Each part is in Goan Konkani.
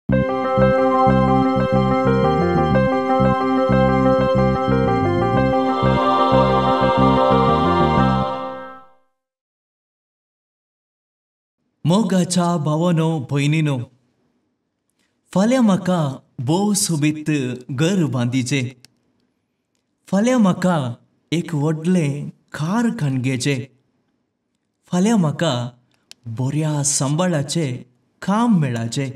मोगाच्या भावानो भयणीनो, फाल्यां म्हाका भोव सोबीत घर बांदिचें, फाल्यां म्हाका एक व्हडलें कार काणगेचें, फाल्यां म्हाका बऱ्या सांबाळाचें काम मेळाचें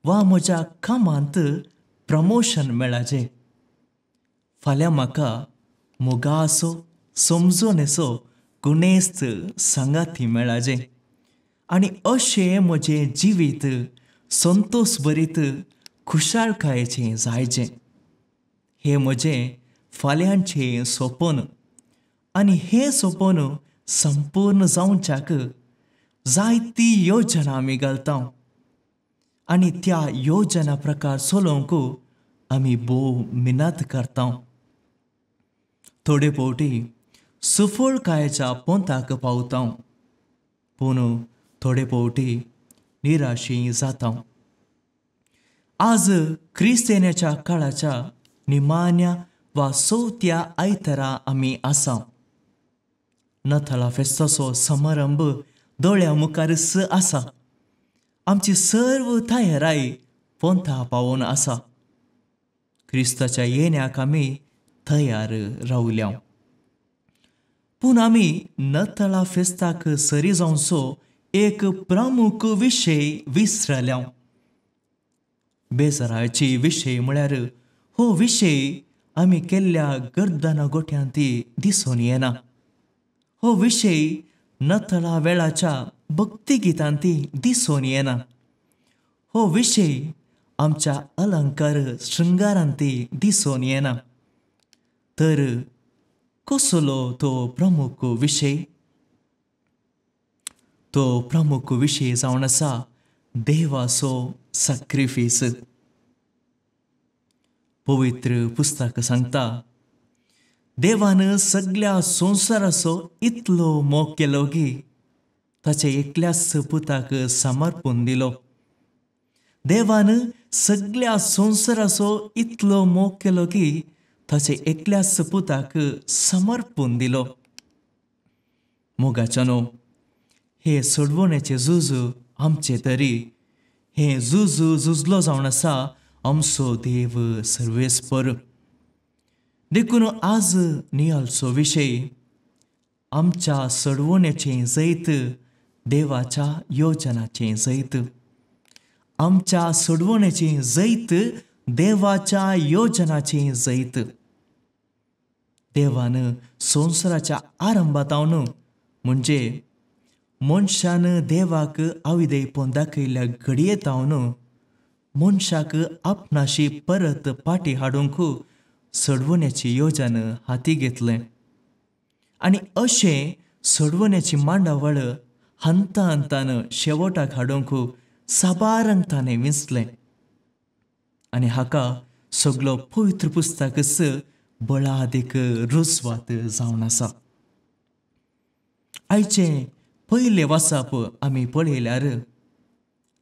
वा म्हज्या कामांत प्रमोशन मेळाचें, फाल्यां म्हाका मोगाचो समजणेचो गुणेस्त सांगाती मेळाचें आनी अशें म्हजें जिवीत संतोष भरीत खुशालकायेचें जायचें. हें म्हजें फाल्यांचें सपन आनी हें सपन संपूर्ण जावच्याक जायती योजना आमी घालता आनी त्या योजना प्रकार चलोवंक आमी भोव मिनत करता. थोडे फावटी सुफळकायेच्या पंथाक पावता, पूण थोडे फावटी निराशी जाता. आज क्रिस्तेन्याच्या काळाच्या निमाण्या वा चवथ्या आयतारा आमी आसा. नथाला फेस्ताचो समारंभ दोळ्या मुखारच आसा. आमची सर्व तयाराय पंथा पावोवन आसा. क्रिस्ताच्या येण्याक आमी तयार रावल्या, पूण आमी नथाला फेस्ताक सरी जावचो एक प्रमुख विशय विसरल्या. बेजाराची विशय म्हळ्यार हो विशय आमी केल्ल्या गर्दना गोठ्यांत दिसून येना. हो विशय नथळा वेळाच्या भक्ती गितांत दिसून येना. हो विशय आमच्या अलंकार शृंगारांत दिसून येना. तर कसलो तो प्रमुख विशय? तो प्रमुख विशय जावन आसा देवाचो सॅक्रिफीस. पवित्र पुस्तक सांगता, देवान सगळ्या संवसाराचो इतलो मोग केलो की ताच्या एकल्याच पुताक समर्पण दिलो. देवान सगळ्या संवसाराचो इतलो मोग केलो की ताच्या एकल्याच पुताक समर्पण दिलो. मोगाच्यानो, हे सोडवण्याचे झूज आमचे तरी हे झूज झुजलो जावन आसा आमचो देव सर्वेस्पर. देखून आज नियाळचो विशय आमच्या सोडवण्याचें जैत देवाच्या योजनाचें जैत. आमच्या सोडवण्याचें जैत देवाच्या योजनाचें जैत. देवान संवसाराच्या आरंभातावन म्हणजे मनशान देवाक आविदेयपण दाखयल्ल्या घडयेतावन मनशाक आपणाशी परत पाटी हाडूंक सोडवण्याची योजन हाती घेतलें आनी अशें सोडवण्याची मांडावळ हंता हंतान शेवटाक हाडूंक साबार अंताने विंचलें आनी हाका सगलो पवित्र पुस्तकच बळादीक रुजवात जावन आसा. आयचें पयलें वाचप आमी पळयल्यार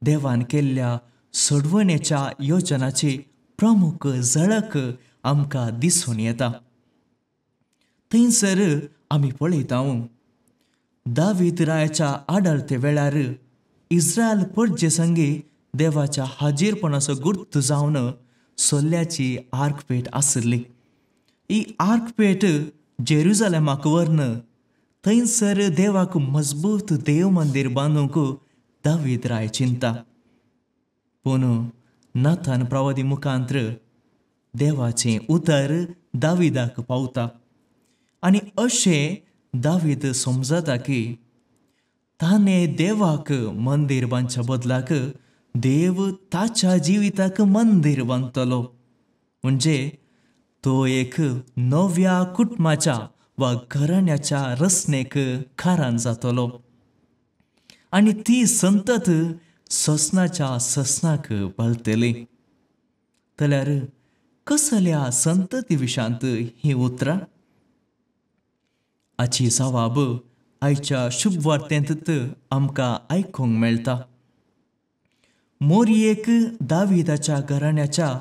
देवान केल्ल्या सोडवण्याच्या योजनाची प्रमुख झळक आमकां दिसून येता. थंयसर आमी पळयता दावीद रायाच्या आडळते वेळार इस्रायल परजे संगी देवाच्या हाजीरपणाचो गुर्त जावन सोल्ल्याची आर्कपेट आशिल्ली. ही आर्कपेट जेरुजलेमाक व्हरून थंयसर देवाक मजबूत देव मंदीर बांदूंक दावीद राय चिंता. पूण नाथान प्रवादी मुखांत्र देवाचें उतर दावीदाक पावता आनी अशें दावीद समजता की ताणें देवाक मंदीर बांदच्या बदलाक देव ताच्या जिविताक मंदीर बांदतलो. म्हणजे तो एक नव्या कुटुंबाच्या वा घराण्याच्या रचनेक कारण जातलो आनी ती संतत ससनाच्या ससनाक पालतली. जाल्यार कसल्या संतती विशांत हीं उतरां? हाची जवाब आयच्या शुभवार्तेंत आमकां आयकूंक मेळटा. मोरयेक दाविदाच्या घराण्याच्या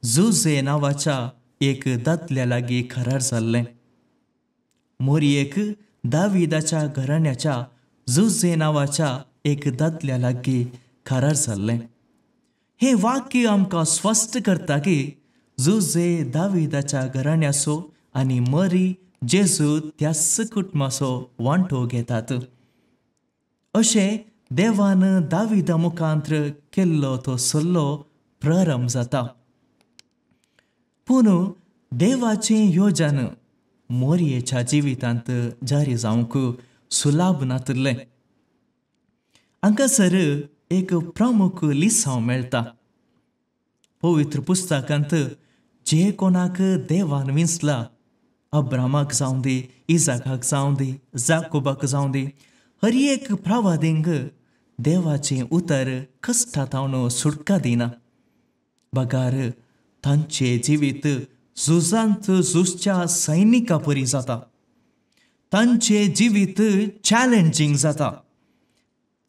जुजे नांवाच्या एक दादल्या लागीं करार जाल्लें। मोरयेक दाविदाच्या घराण्याच्या जुजे नांवाच्या एक दादल्या लागीं करार जाल्लें। हें वाक्य आमकां स्पश्ट करता की जुजे दाविदाच्या घराण्याचो आनी मरी जेजू त्याच कुटुंबाचो वांटो घेतात। अशें देवान दाविदा मुखांत्र केल्लो तो सल्लो प्रारंभ जाता। पूण देवाचें योजन मोरयेच्या जिवितांत जारी जावंक सुलाभ नातिल्लें। हांगासर एक प्रमुख लिसांव मेळटा। पवित्र पुस्तकांत जे कोणाक देवान विंचला, अब्रामाक जावं दी, इजाकाक जावं दी, जाकोबाक जावं दी, हर एक प्रवादींक देवाचें उतर कश्टांत सुटका दिना, बगार तांचें जिवीत झुजांत झुजच्या सैनिका परी जाता। तांचें जिवीत चॅलेंजींग जाता।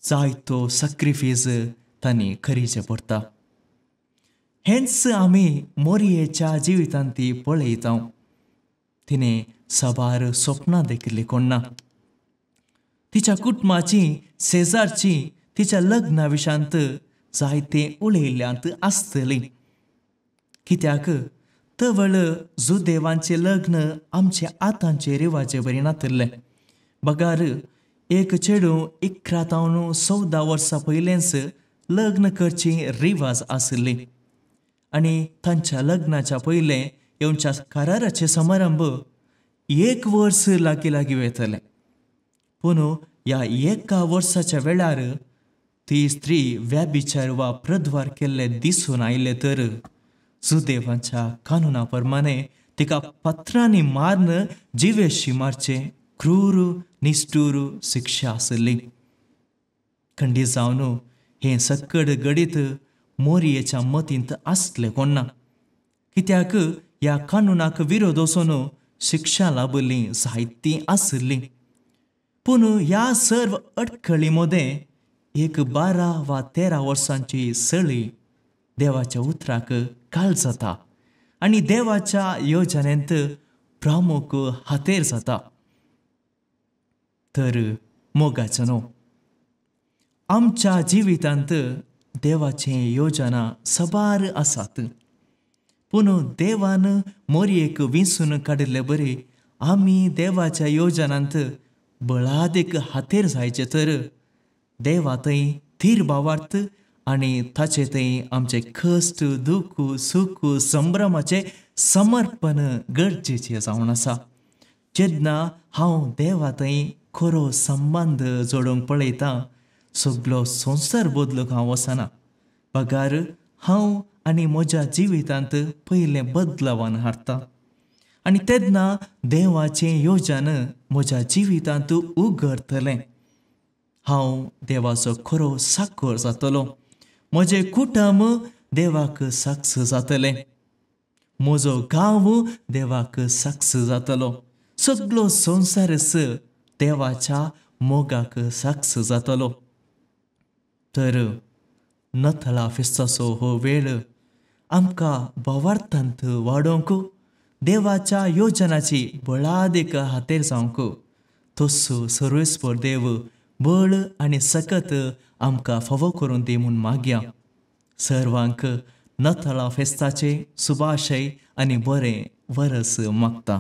जायतो सॅक्रिफायस तांणी करीचें पडटा। हेंच आमी मोरयेच्या जिवितांत ती पळयता। तिणें साबार सपनां देखिल्लीं कोण ना। तिच्या कुटुंबाची, शेजारची तिच्या लग्ना विशांत जायतें उलयल्यांत आसतलीं। कित्याक तवळ जुदेवांचें लग्न आमचे आतांचे रिवाजे बरी नातिल्लें। बगार एक चेडूं 11 तावन 14 वर्सां पयलेंच लग्न करची रिवाज आशिल्ली आनी तांच्या लग्नाच्या पयलें येवच्या कराराचे समारंभ 1 वर्स लागीं लागीं वयतलें। पूण ह्या 1 वर्साच्या वेळार ती स्त्री व्याभिचार वा प्रद्वार केल्ले दिसून आयले तर जुदेवांच्या कानुना प्रमाणे तिका पत्रांनी मारून जिवेशी मारचे क्रूर निश्ठूर शिक्षा आशिल्ली। खंडीत जावन हें सक्कड घडीत मोरयेच्या मतींत आसलें कोण ना। कित्याक ह्या कानुनाक विरोध वचून शिक्षा लाभली जायती आशिल्ली। पूण ह्या सर्व अडखळी मदें एक 12 वा 13 वर्सांची सळी देवाच्या उतराक काल जाता आनी देवाच्या योजनेंत प्रमुख हातेर जाता। तर मोगाचो न्हू, आमच्या जिवितांत देवाचें योजना साबार आसात। पूण देवान मोरयेक विंचून काडिल्ले बरी आमी देवाच्या योजनांत बळादीक हातेर जायचे तर देवा थंय थीर भावार्थ आनी ताचे थंय आमचे कश्ट, दुख्ख, सूख, संभ्रमाचें समर्पण गरजेचें जावन आसा। जेन्ना हांव देवा थंय खरो संबंद जोडूंक पळयतां, सगलो संवसार बदलूंक हांव वचना, बगार हांव आनी म्हज्या जिवितांत पयलें बदलावान हाडटा आनी तेन्ना देवाचें योजन म्हज्या जिवितांत उगरतलें। हांव देवाचो खरो साखर जातलो, म्हजें कुटुंब देवाक साक्ष जातलें, म्हजो गांव देवाक साक्ष जातलो, सगलो संवसारच देवाच्या मोगाक साक्ष जातलो। तर नथळा फेस्ताचो हो वेळ आमकां भावार्थांत वाडोवंक, देवाच्या योजनाची बळादीक हातेर जावंक तसो सर्वेस्पर देव बळ आनी सकत आमकां फावो करून दी म्हूण मागया। सर्वांक नथळा फेस्ताचे शुभाशय आनी बरें वरस मागता।